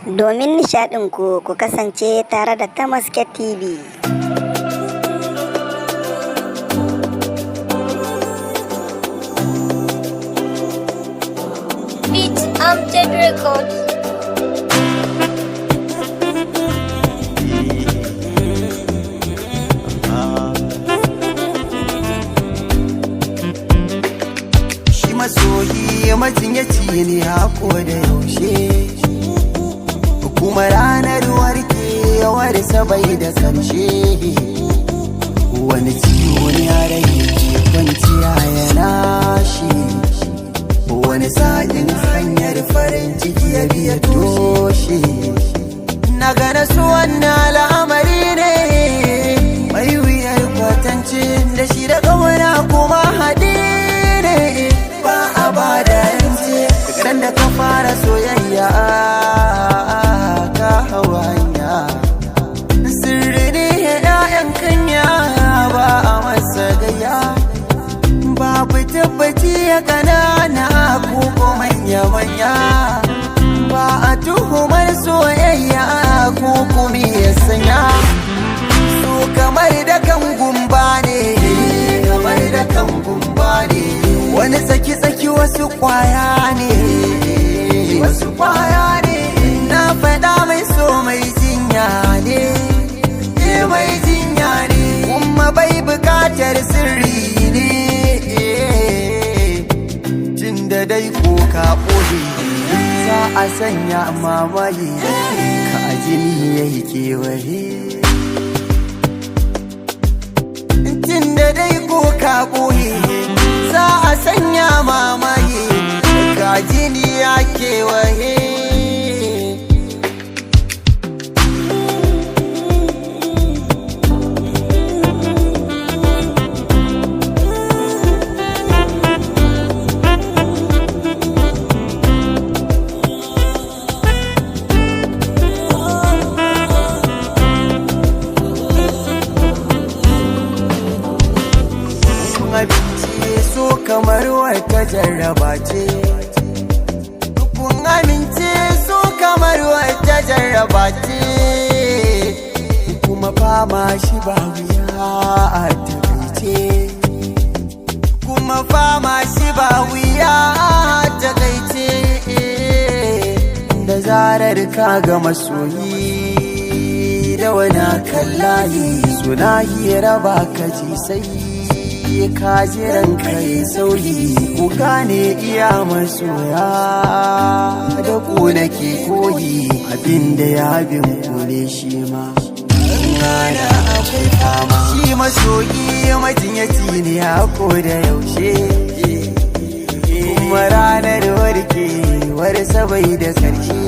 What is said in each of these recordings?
Domin nishaɗinku, ku kasance tare da Tamaske TV. Beat Amjad Records. Shi masoyi majinyaci ne hako da yaushe, kuma ranar warkewar bai da karshe. Wani ciwo ne a rai ke kwanciya yana shi, wani sa'in hanyar farin ciki ya biya toshe. Na gane su wannan al'amari ne mai wuyar kwatance da shi da ƙauna, kuma haɗi ne ba a ba da rance. Daga da ka fara soyayya, ka hawa hanya. Sirri ne ‘ya'yan kanya, ba a masa gaya. Babu tabbaci ya kanana ko manya-manya, ba a tuhumar soyayya ko kuma ya sanya su. Kamar da kan gumba ne, kamar da kan gumba ne. Wani tsaki-tsaki, wasu kwaya ne, wasu kwaya ne. Na faɗa, mai so mai jinya ne, eh, mai jinya ne, kuma bai bukatar sirri ne. Jin da dai ko ka ɓoye, za a sanya mamaye ka, jini ya yi kewaye. Tun da dai ko ka ɓoye, za a sanya mamaye ka, jini ya kewaye. Kun abinci so kamar wata jarraba ce. Kun amince so kamar wata jarraba ce, kuma fama shi ba wuya a takaice, kuma fama shi ba wuya a takaice. Da zarar ka ga masoyi da wani kallayi, suna hira, ba ka ji sai ka jiran kai sauri. Ku gane iya masoya, da ku nake koyi. Abinda ya bin ku ne, shi ma ana akwai fama. Shi masoyi majinyaci ne hako da yaushe, kuma ranar warkewar sabai da karshe.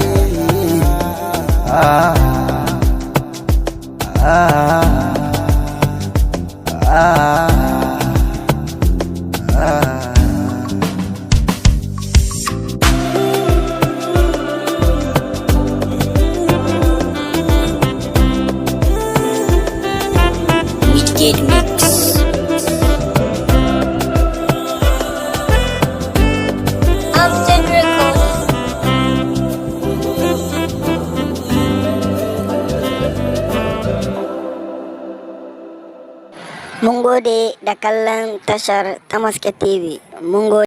Ah, ah, ah, ah. Midgate Mix. Amjad Records. Mun gode da kallon tashar Tamaske TV. Mun gode.